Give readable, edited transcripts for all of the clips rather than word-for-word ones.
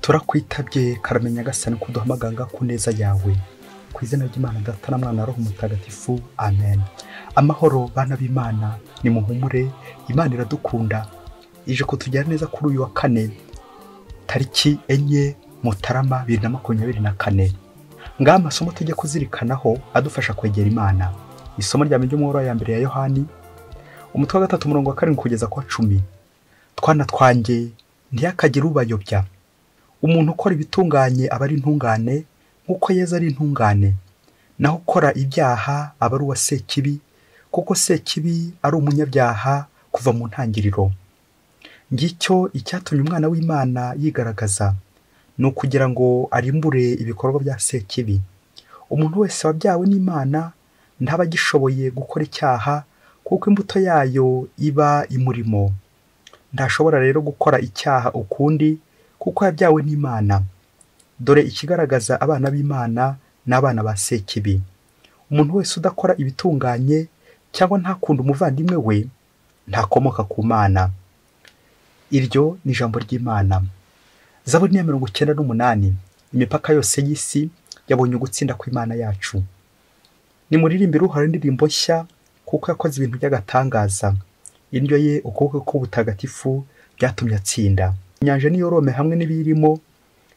Turakwitabye karame Nyagasani kuduhamaganga ku neza yawe. Ku izina ry'Imana Data na Mwana Roho Mutagatifu, amen. Amahoro bana b'Imana, nimuhumure, Imana iradukunda. Ije kutujyana neza kuri uyu wa kane, tariki 4 Mutarama 2024. Ngaha amasomo tujye kuzirikanaho adufasha kwegera Imana. Isomo rya mbere ry'umworo ya mbere ya Yohani, umutwe wa 3 umurongo wa 7 kugeza kwa 10. Twana twanjye ntiyakagire ubayobya. Umuntu ukora ibitunganye aba ari intungane nkuko Yezu ari intungane, naho ukora ibyaha aba ari uwa Sekibi, kuko Sekibi ari umunyabyaha kuva mu ntangiriro. Ngicyo icyatumye umwana w'Imana yigaragaza, ni ukugira ngo arimbure ibikorwa bya Sekibi. Umuntu wese wabyawe n'Imana ntaba agishoboye gukora icyaha, kuko imbuto yayo iba imurimo. Ntashobora rero gukora icyaha ukundi, kuko yabyawe n'Imana. Dore ikigaragaza abana b'Imana n'abana ba Sekibi. Umuntu wese udakora ibitunganye cyangwa ntakunda umuvandimwe we, ntakomoka ku Mana. Iryo ni ijambo ry'Imana. Zaburi ya 98. Imipaka yose y'isi yabonye ugutsinda kw'Imana yacu. Nimuririmbire Uhoraho indirimbo nshya, kuko yakoze ibintu by'agatangaza. Indyo ye, ukuboko k'ubutagatifu byatumye atsinda. Inyanja niyorome hamwe n'ibiyirimo,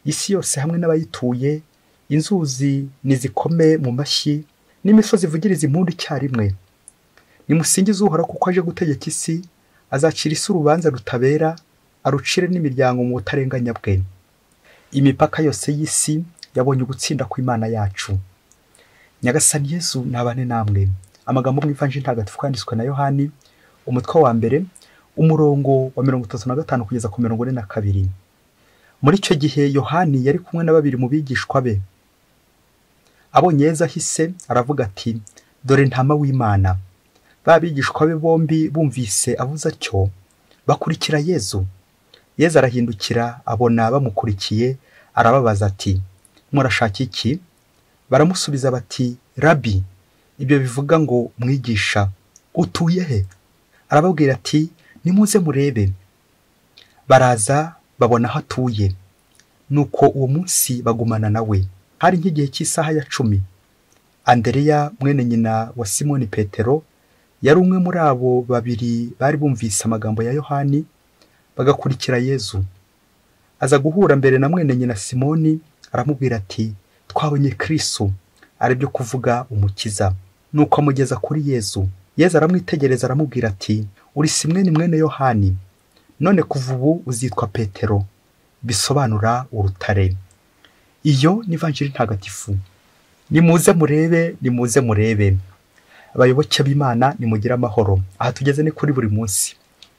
isi yose hamwe n'abayituye. Inzuzi nizikome mu mashyi, n'imisozi ivugirize impundu icyarimwe. Nimusingize Uhoraho kuko aje gutegeka isi, azacira isi urubanza rutabera, arucire n'imiryango mu butarenganya bwe. Imipaka yose y'isi yabonye ugutsinda kw'Imana yacu. Nyagasani Yezu nabane namwe. Amagambo mu Ivanjiri Ntagatifu yanditswe na Yohani, umutwe wa 1, umurongo wa 35 kugeza ku 42. Muri icyo gihe Yohani yari kumwe na babiri mu bigishwa be. Abonye Yezu ahise aravuga ati, dore ntama w'Imana. Ba bigishwa be bombi bumvise avuze atyo, bakurikira Yezu. Yezu arahindukira abona bamukurikiye, arababaza ati, murashaka iki? Baramusubiza bati, Rabi, ibyo bivuga ngo mwigisha, utuye he? Arababwira ati, nimuze murebe. Baraza babona aho atuye. Nuko uwo munsi bagumana nawe. Hari nk'igihe cy'isaha ya 10. Andereya mwene nyina wa Simoni Petero yari umwe muri abo babiri bari bumvise amagambo ya Yohani bagakurikira Yezu. Aza guhura mbere na mwene nyina Simoni, aramubwira ati, twabonye Kristo, aribyo kuvuga umukiza. Nuko amugeza kuri Yezu. Yezu aramwitegereza aramubwira ati, uri Simoni mwene Yohani, none kuva ubu uzitwa Petero, bisobanura urutare. Iyo ni Ivanjiri Ntagatifu. Nimuze murebe, nimuze murebe. Abayoboke b'Imana nimugire amahoro. Aha tugeze ni kuri buri munsi.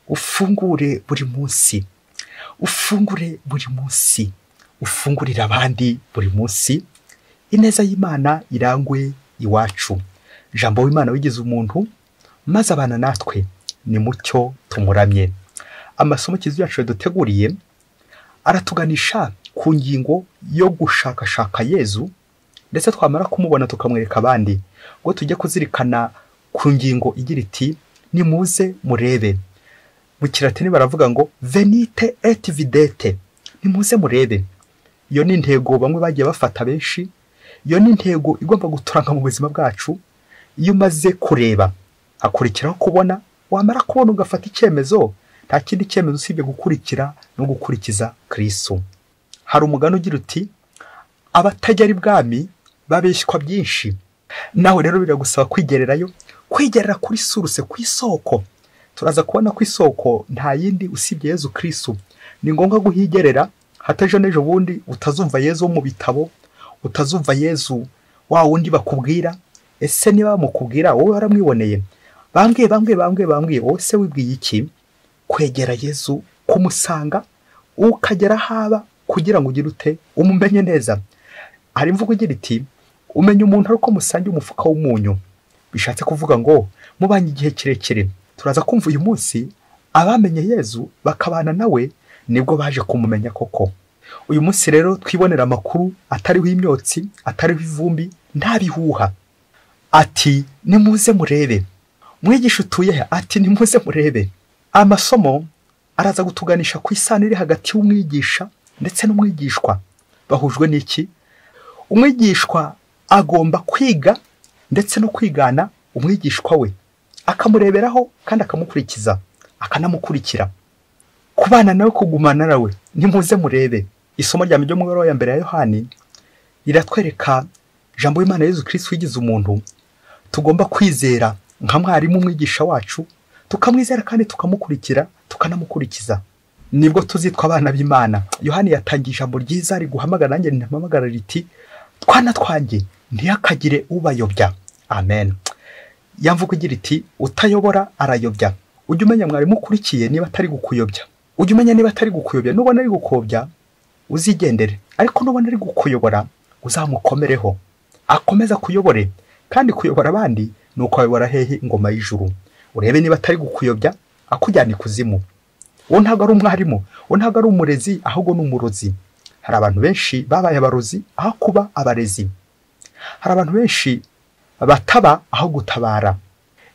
Ufungure buri munsi. Ufungure buri munsi. Ufungurira abandi buri munsi. Ineza y'Imana irangwe iwacu. Jambo w'Imana wigize umuntu maze abana natwe, ni mucyo tumuramye. Amasomo kizu yacu yaduteguriye aratuganisha ku ngingo yo gushakashaka Yezu, ndetse twamara kumubona tukamwereka abandi, ngo tujye kuzirikana ku ngingo igira iti, nimuze murebe. Mu Kilatini baravuga ngo venite et videte, nimuze murebe. Iyo ni intego bamwe bagiye bafata benshi, iyo ni intego igomba guturanga mu buzima bwacu. Iyo umaze kureba hakurikiraho kubona, wamara kubona ugafata icyemezo. Nta kindi cyemezo usibye gukurikira no gukurikiza Kristo. Hari umugani ugira uti, abatajya ari bwami babeshywa byinshi. Nawe rero biragusaba kwigererayo, kwigerera kuri source, ku isoko. Turaza kubona ku isoko nta yindi usibye Yezu Kristo. Ni ngombwa guhigerera, hatejo n'ejo bundi utazumva Yezu wo mu bitabo, utazumva Yezu wa wundi bakubwira. Ese niba bamukubwira wowe waramwiboneye? Bambwiye bambwiye bambwiye bambwiye, wowe se wibwiye iki? Kwegera Yezu, kumusanga, ukagera haba kugira ngo ugire ute umumenye neza. Hari imvugo igira iti, umenya umuntu ariko musange umufuka w'umunyu. Bishatse kuvuga ngo mubanye igihe kirekire. Turaza kumva uyu munsi abamenye Yezu bakabana nawe nibwo baje kumumenya koko. Uyu munsi rero twibonera amakuru atariho imyotsi, atariho ivumbi, nta bihuha. Ati nimuze murebe. Mwigisha utuye he? Ati nimuze murebe. Amasomo araza gutuganisha ku isano iri hagati y'umwigisha ndetse n'umwigishwa bahujwe n'iki? Umwigishwa agomba kwiga ndetse no kwigana umwigishwa we, akamureberaho kandi akamukurikiza, akanamukurikira, kubana nawe, kugumana nawe. Nimuze murebe isomo rya mbere mu ya mbere ya Yohani riratwereka Jambo w'Imana Yezu Kristo wigize umuntu tugomba kwizera nka mwarimu umwigisha wacu, tukamwizera kandi tukamukurikira, tukanamukurikiza, nibwo tuzitwa abana b'Imana. Yohani yatangiye ijambo ryiza riguhamagara, nanjye ntihamagara riti twana twanjye ntiyakagire ubayobya. Amen. Yamvugo igira iti utayobora arayobya. Ujye umenya mwarimu ukurikiye niba atari gukuyobya, ujye umenya niba atari gukuyobya. Nubona ari gukobya uzigendere, ariko nubona ari gukuyobora uzamukomereho, akomeza kuyobore. Kandi kuyobora abandi ni uko ayobora hehe? Ingoma y'ijuru. Urebe niba atari gukuyobya akujyana ikuzimu. Uwo ntabwo ari umwarimu, uwo ntabwo ari umurezi, ahubwo ni umurozi. Hari abantu benshi babaye abarozi aho kuba abarezi. Hari abantu benshi bataba aho gutabara.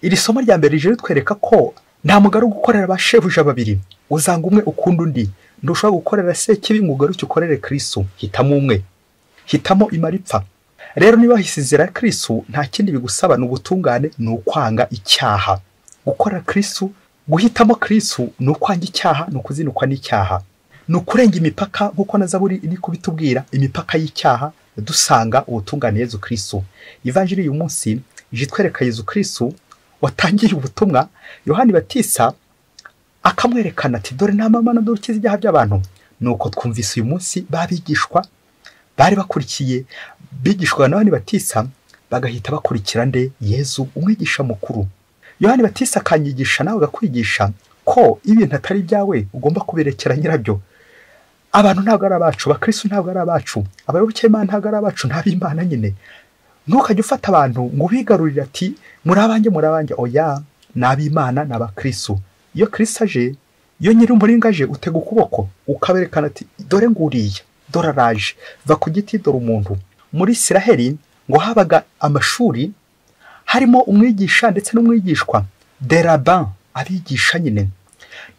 Iri somo rya mbere rije ritwereka ko nta mugari gukorera ba shebuja babiri, uzanga umwe ukunda undi. Ntushobora gukorera Sekibi ngo ugaruke ukorere Kristo. Hitamo umwe, hitamo imaripfa. Rero niba wahisizera Kristo nta kindi bigusaba, ni ubutungane, ni ukwanga icyaha. Gukora Kristo, guhitamo Kristo ni ukwanga icyaha, ni ukuzinukwa n'icyaha, ni ukurenga imipaka, nk'uko na Zaburi iri kubitubwira, imipaka y'icyaha dusanga ubutungane Yezu Kristo. Ivanjiri uyu munsi ije itwereka Yezu Kristo watangiye ubutumwa, Yohani Batisa akamwerekana ati dore nta mama dore ukiza ibyaha by'abantu. Nuko twumvise uyu munsi babigishwa bari bakurikiye bigishwa na Yohani Batisa bagahita bakurikira nde? Yezu umwigisha mukuru. Yohani Batisa akanyigisha nawe agakwigisha ko ibintu atari ibyawe ugomba kubirekera nyirabyo. Abantu ntabwo ari abacu, abakristo ntabwo ari abacu, abayoboke b'Imana ntabwo ari abacu, ntab'Imana nyine. Ntukajye ufata abantu ngo ubigarurire ati muri abanjye, muri abanjye. Oya, ni ab'Imana, ni abakristo. Iyo Kristo aje, iyo nyiri umuringa aje, utega ukuboko ukaberekana ati dore nguriya, dore araje, va ku giti, dore umuntu. Muri Isiraheli ngo habaga amashuri harimo umwigisha ndetse n'umwigishwa, deraban, abigisha nyine.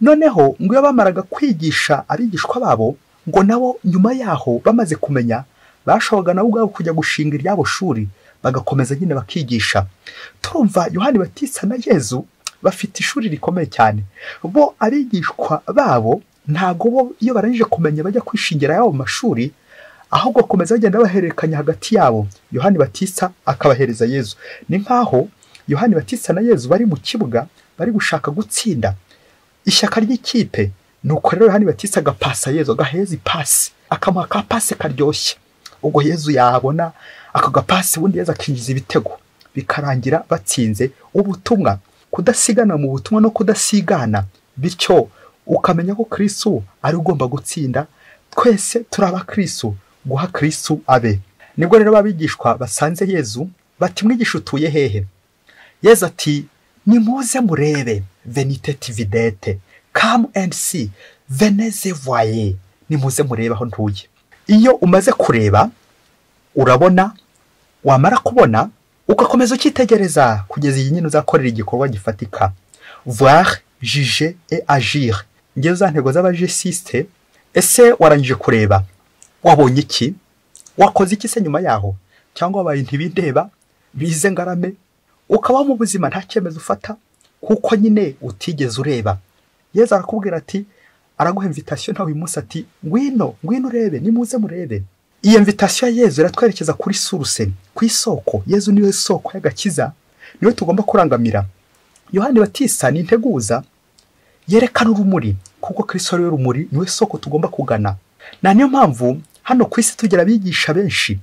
Noneho ngo iyo bamaraga kwigisha abigishwa babo, ngo nabo nyuma yaho bamaze kumenya, bashoboraga nabo ubwabo kujya gushinga iryabo shuri, bagakomeza nyine bakigisha. Turumva Yohani Batista na Yezu bafite ishuri rikomeye cyane. Bo abigishwa babo ntago bo iyo barangije kumenya bajya kwishingira yabo mashuri, ahubwo bakomeza bagenda bahererekanya hagati yabo. Yohani Batista akabahereza Yezu. Ni nkaho Yohani Batista na Yezu bari mu kibuga bari gushaka gutsinda ishyaka ry'ikipe. Nuko rero Yohani Batista agapasa Yezu, agaheza ipasi, akamuha ka pasi karyoshye. Ubwo Yezu yabona ako gapasi, ubundi Yezu akinjiza ibitego, bikarangira batsinze. Ubutumwa, kudasigana mu butumwa no kudasigana, bityo ukamenya ko Kristo ari ugomba gutsinda. Twese turi abakristo, guha Kristo abe. Nibwo rero babigishwa basanze Yezu bati mwigisha utuye hehe? Yezu ati nimuze murebe, venite tividete, come and see, venez voyez, nimuze murebe aho ntuye. Iyo umaze kureba urabona, wamara kubona ugakomeza ukitegereza kugeza iyi nyine uzakorera igikorwa gifatika. Voir, juger et agir. Ngewe za ntego z'abajesiste. Ese warangije kureba, wabonye iki? Wakoze iki se nyuma yaho? Cyangwa wabaye ntibindeba bize ngarame, ukaba mu buzima nta cyemezo ufata kuko nyine utigeze ureba. Yezu arakubwira ati, araguha invitation nawe uyu munsi ati ngwino, ngwino urebe, nimuze murebe. Iyi invitation ya Yezu iratwerekeza kuri source, ku isoko. Yezu niwe soko y'agakiza, niwe tugomba kurangamira. Yohani Batista ni integuza yerekana urumuri, kuko Kristo ari we rumuri, niwe soko tugomba kugana. Na niyo mpamvu hano ku isi tugira abigisha benshi,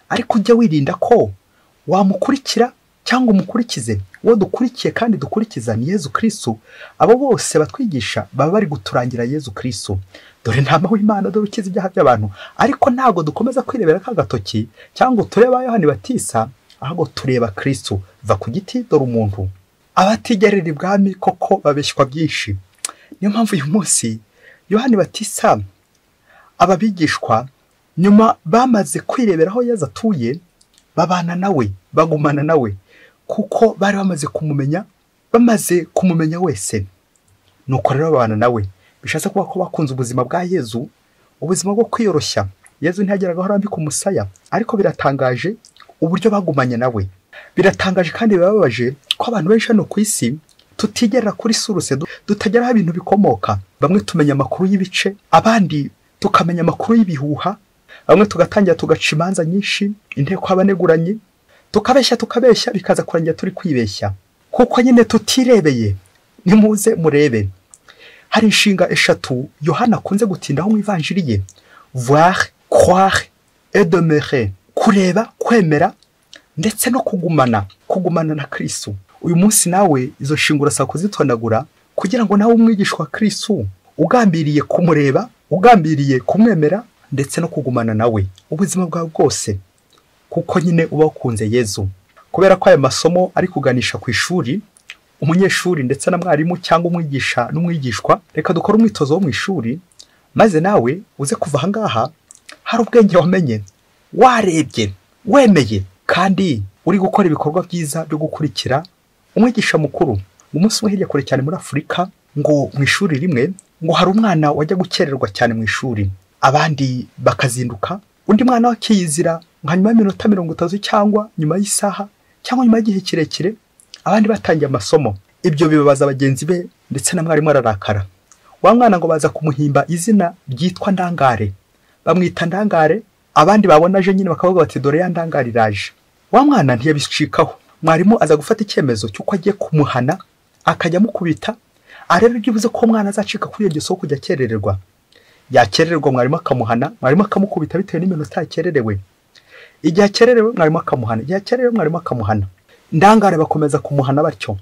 ariko ujya wirinda ko wamukurikira cyangwa umukurikize. Uwo dukurikiye kandi dukurikiza ni Yezu Kristo. Abo bose batwigisha baba bari guturangira Yezu Kristo. Dore ntama w'Imana, dore ukiza ibyaha by'abantu. Ariko ntago dukomeza kwirebera ka gatoki cyangwa tureba Yohani Batista, ahubwo tureba Kristo. Va ku giti, dore umuntu. Abatigerera ibwami koko babeshywa byinshi. Niyo mpamvu uyu munsi Yohani Batista ababigishwa nyuma bamaze kwirebera aho Yezu atuye, babana nawe, bagumana nawe, kuko bari bamaze kumumenya, bamaze kumumenya wese. Nuko rero babana nawe, bishatse kuba ko bakunze ubuzima bwa Yezu, ubuzima bwo kwiyoroshya. Yezu ntiyageraga aho arambika umusaya, ariko biratangaje uburyo bagumanye nawe. Biratangaje kandi birababaje ko abantu benshi hano ku isi tutigera kuri source, tutagera aho ibintu bikomoka. Bamwe tumenya amakuru y'ibice, abandi tukamenya amakuru y'ibihuha, bamwe tugatangira tugaca imanza nyinshi, inteko abaneguranye, tukabeshya tukabeshya, bikaza kurangira turi kwibeshya kuko nyine tutirebeye. Nimuze murebe, hari inshinga eshatu Yohana akunze gutindaho mu ivanjiri ye: voir, croire et demeurer. Kureba, kwemera ndetse no kugumana, kugumana na Kristo. Uyu munsi nawe izo nshinga urasaba kuzitonagura kugira ngo nawe umwigishwa wa Kristo ugambiriye kumureba, ugambiriye kumwemera ndetse no kugumana nawe ubuzima bwawe bwose, kuko nyine uba wakunze Yezu. Kubera ko aya masomo ari kuganisha ku ishuri, umunyeshuri ndetse na mwarimu cyangwa umwigisha n'umwigishwa, reka dukore umwitozo wo mu ishuri, maze nawe uze kuva aha ngaha hari ubwenge wamenye, warebye, wemeye, kandi uri gukora ibikorwa byiza byo gukurikira umwigisha mukuru. Umunsi umwe hirya kure cyane muri Afurika, ngo mu ishuri rimwe ngo hari umwana wajya gukererwa cyane mu ishuri, abandi bakazinduka, undi mwana akiyizira nka nyuma y'iminota 30 cyangwa nyuma y'isaha cyangwa nyuma y'igihe kirekire, abandi batangiye amasomo. Ibyo bibabaza bagenzi be ndetse na mwarimu ararakara. Wa mwana ngo baza kumuhimba izina ryitwa Ndangare, bamwita Ndangare. Abandi babona aje nyine bakavuga bati dore ya Ndangare iraje. Wa mwana ntiyabicikaho. Mwarimu aza gufata icyemezo cy'uko agiye kumuhana, akajya amukubita, arebe byibuze ko umwana azacika kuri iyo ngeso yo kujya akerererwa. Yakerererwa mwarimu akamuhana, mwarimu akamukubita bitewe n'iminota yakererewe. Igihe akererewe mwarimu akamuhana, igihe akererewe mwarimu akamuhana. Ndangare bakomeza kumuhana batyo.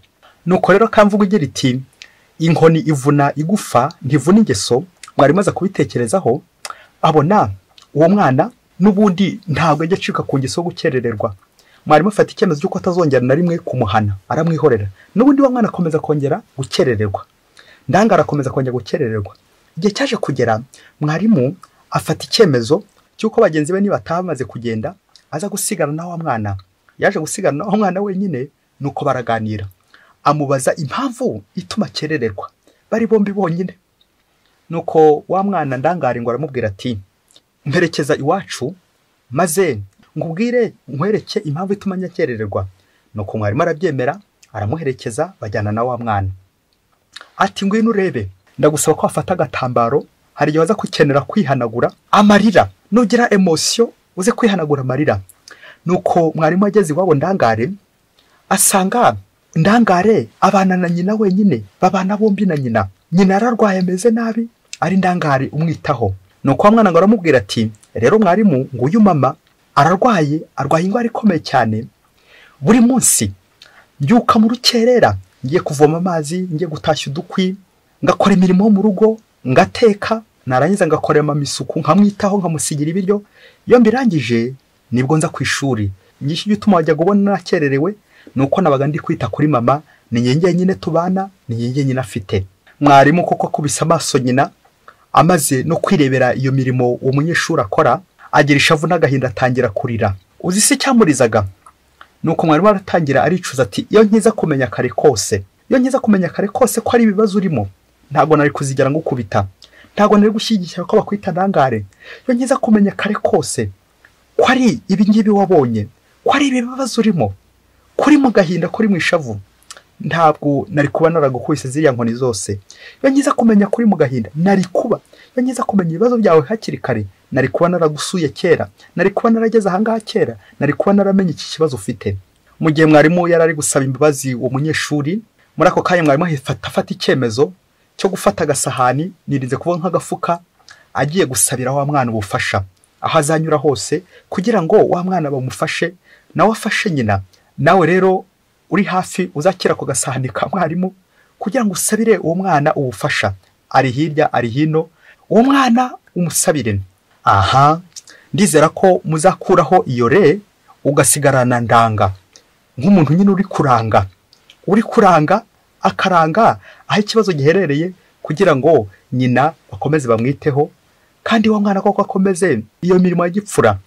Nuko rero kamvuga igira iti inkoni ivuna igufa ntivuna ingeso. Mwarimu aza kubitekerezaho, abona uwo mwana n'ubundi ntabwo ajya acika ku ngeso yo gukerererwa. Mwarimu afata icyemezo cy'uko atazongera na rimwe kumuhana, aramwihorera. N'ubundi wa mwana akomeza kongera gukerererwa, Ndangare akomeza kongera gukerererwa. Igihe cyaje kugera, mwarimu afata icyemezo cy'uko bagenzi be nibataha bamaze kugenda, aza gusigana na wa mwana. Yaje gusigana na wa mwana wenyine, nuko baraganira, amubaza impamvu ituma akerererwa, bari bombi bonyine. Nuko wa mwana Ndangare ngo aramubwira ati mperekeza iwacu maze nkubwire nkwereke impamvu ituma nyakerererwa. Nuko mwarimu arabyemera, aramuherekeza, bajyana na wa mwana. Ati ngwino urebe, ndagusaba ko wafata agatambaro, hari igihe waza gukenera kwihanagura amarira, nugira emotion uze kwihanagura amarira. Nuko mwarimu ageze iwabo Ndangare, asanga Ndangare abana na nyina wenyine, babana bombi na nyina. Nyina ararwaye ameze nabi, ari Ndangare umwitaho. Nuko wa mwana ngo aramubwira ati rero mwarimu, nguyu mama ararwaye, arwaye indwara ikomeye cyane, buri munsi mbyuka mu rukerera ngiye kuvoma amazi, ngiye gutashya udukwi, ngakora imirimo mu rugo, ngateka, narangiza ngakorera mama isuku, nkamwitaho, nkamusigira ibiryo. Iyo mbirangije nibwo nza ku ishuri. Nyinshi igituma wajya kubona nakererewe nuko nabaga ndi kwita kuri mama, ni njye nyine tubana, ni njye nyine afite. Mwarimu koko akubise amaso nyina, amaze no kwirebera iyo mirimo uwo munyeshuri akora, agira ishavu n'agahinda, atangira kurira. Uzi se icyamurizaga? Nuko mwarimu aratangira aricuza ati iyo nkiza kumenya kare kose, iyo nkiza kumenya kare kose ko ari ibibazo urimo, ntabwo nari kuzigera ngukubita, ntabwo nari gushyigikira ko bakwita Ndangare. Iyo nkiza kumenya kare kose ko ari ibi ngibi wabonye, ko ari ibi bibazo urimo, kuri mu gahinda, kuri mu ishavu, ntabwo nari kuba naragukubise ziriya nkoni zose. Iyo nkiza kumenya kuri mu gahinda, nari kuba, iyo nkiza kumenya ibibazo byawe hakiri kare, nari kuba naragusuye kera, nari kuba narageze aha ngaha kera, nari kuba naramenye iki kibazo ufite. Mu gihe mwarimu yari ari gusaba imbabazi uwo munyeshuri, muri ako kanya mwarimu afata icyemezo cyo gufata agasahani, nirinze kuvuga nk'agafuka, agiye gusabira wa mwana ubufasha aho azanyura hose, kugira ngo wa mwana bamufashe, nawe afashe nyina. Nawe rero uri hafi uzakira ku gasahani ka mwarimu kugira ngo usabire uwo mwana ubufasha, ari hirya ari hino, uwo mwana umusabire. Aha ndizera ko muzakuraho iyo re, ugasigarana Ndanga nk'umuntu nyine uri kuranga, uri kuranga akaranga aho ikibazo giherereye, kugira ngo nyina bakomeze bamwiteho, kandi wa mwana koko akomeze iyo mirimo ya gipfura.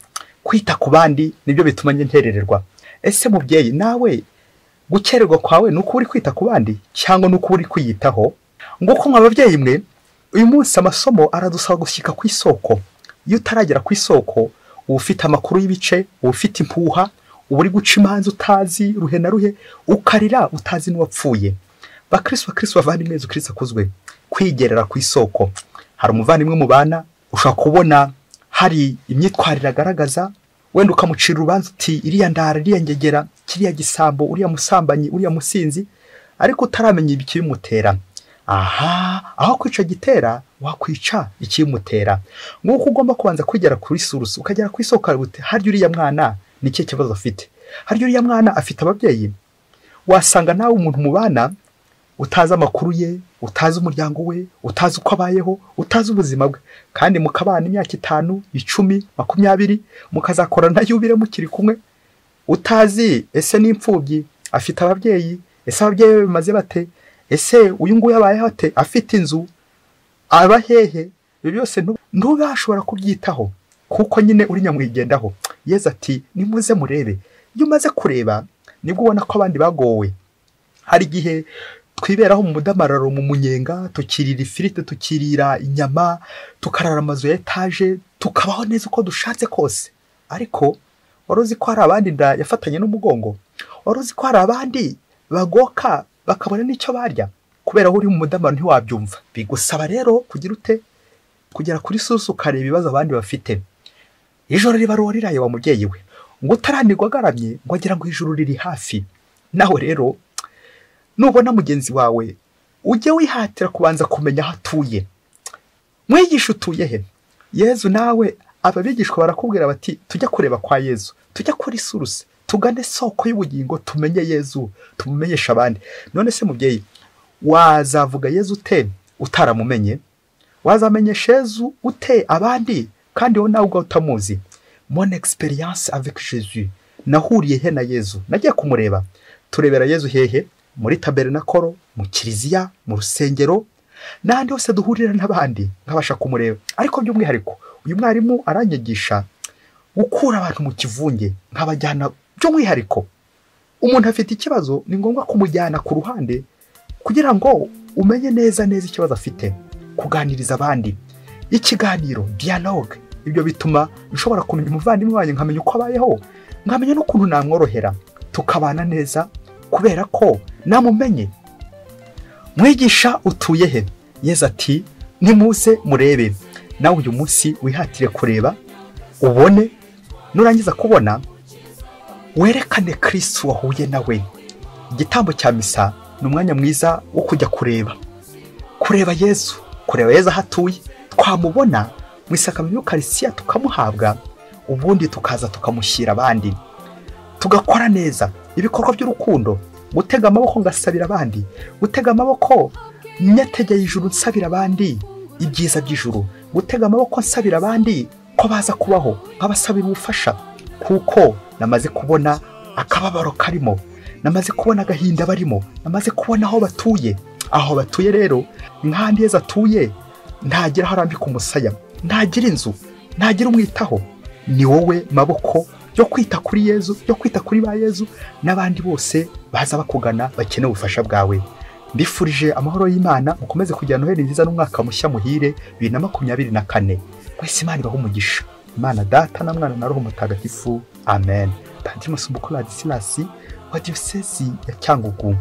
Kwita ku bandi nibyo bituma nkerererwa. Ese mubyeyi nawe gukererwa kwawe nuko uri kwita ku bandi cyangwa nuko uri kwiyitaho? Nguko mwa babyeyi mwe, Uyu munsi amasomo aradusaba gushyika ku isoko. Iyo utaragera ku isoko uba ufite amakuru y'ibice, uba ufite impuha, uba uri guca imanza utazi ruhe na ruhe, ukarira utazi n'uwapfuye. Bakristo bakristo bavandimwe, Yezu Kristo akuzwe. Kwigerera ku isoko. Hari umuvandimwe mubana ushobora kubona hari imyitwarire agaragaza, wenda ukamucira urubanza uti iriya ndara, iriya ngegera, kiriya gisambo, uriya musambanyi, uriya musinzi, ariko utaramenya ikibimutera. Aha, aho kwica gitera wakwica ikimutera. Nk'uko ugomba kubanza kugera kuri source, ukagera ku isoko uti harya uriya mwana ni ikihe kibazo afite? Harya uriya mwana afite ababyeyi? Wasanga nawe umuntu mubana utazi amakuru ye, utazi umuryango we, utazi uko abayeho, utazi ubuzima bwe, kandi mukabana imyaka 5, 10, 20, mukazakorana yubire mukiri kumwe, utazi ese ni imfubyi, afite ababyeyi, ese ababyeyi be bamaze bate, ese uyu nguyu abayeho ate, afite inzu, aba hehe? Ibyo byose ntubashobora kubyitaho kuko nyine uri nyamwigendaho. Yezu ati nimuze murebe. Iyo umaze kureba nibwo ubona ko abandi bagowe. Hari igihe twiberaho mu mudamararo, mu munyenga, tukirira ifiriti, tukirira inyama, tukarara amazu ya etaje, tukabaho neza uko dushatse kose. Ariko wari uzi ko hari abandi nda yafatanye n'umugongo? Wari uzi ko hari abandi bagoka bakabona n'icyo barya? Kubera aho uri mu mudamararo ntiwabyumva. Bigusaba rero kugira ute? Kugera kuri source ukareba ibibazo abandi bafite. Ijoro riba riraye wa mubyeyi we, ngo utaranirwa agaramye ngo agira ngo ijuru riri hafi. Nawe rero nubona mugenzi wawe ujye wihatira kubanza kumenya aho atuye. Mwigisha utuye he? Yezu nawe ababigishwa barakubwira bati tujya kureba kwa Yezu, tujya kuri source, tugane soko y'ubugingo, tumenye Yezu, tumumenyeshe abandi. None se mubyeyi, wazavuga Yezu ute utaramumenye? Wazamenyesha Yezu ute abandi kandi wowe nawe ubwawe utamuzi? Mon experience avec Jésus, nahuriye he na Yezu? Nagiye kumureba. Turebera Yezu hehe? Muri tabernakoro, mu kiliziya, mu rusengero, n'ahandi hose duhurira n'abandi nkabasha kumureba. Ariko by'umwihariko uyu mwarimu aranyigisha gukura abantu mu kivunge, nkabajyana. By'umwihariko umuntu afite ikibazo ni ngombwa kumujyana ku ruhande kugira ngo umenye neza neza ikibazo afite. Kuganiriza abandi, ikiganiro, dialogue, ibyo bituma nshobora kumenya umuvandimwe wanjye, nkamenya uko abayeho, nkamenya n'ukuntu namworohera, tukabana neza kubera ko namumenye. Mwigisha utuye he? Yezu ati nimuze murebe. Nawe uyu munsi wihatire kureba, ubone, nurangiza kubona werekane Kristo wahuye nawe. Igitambo cya misa ni umwanya mwiza wo kujya kureba, kureba Yezu, kureba Yezu aho atuye. Twamubona mu isakaramentu y'Ukaristiya tukamuhabwa, ubundi tukaza tukamushyira abandi, tugakora neza ibikorwa by'urukundo, gutega amaboko ngasabira abandi, gutega amaboko nyategeye ijuru nsabira abandi ibyiza by'ijuru, gutega amaboko nsabira abandi ko baza kubaho, nkabasabira ubufasha, kuko namaze kubona akababaro karimo, namaze kubona agahinda barimo, namaze kubona aho batuye. Aho batuye rero nk'ahandi Yezu atuye, ntagira aho arambika umusaya, ntagira inzu, ntagira umwitaho. Ni wowe maboko yo kwita kuri Yezu, yo kwita kuri ba Yezu n'abandi bose baza bakugana bakeneye ubufasha bwawe. Mbifurije amahoro y'Imana, mukomeze kugira Noheli nziza n'umwaka mushya muhire 2024. Mwese Imana ibahe umugisha. Imana Data na Mwana na Roho Mutagatifu. Amen. Padiri Masumbuko Ladislas wa Diyosezi ya Cyangugu.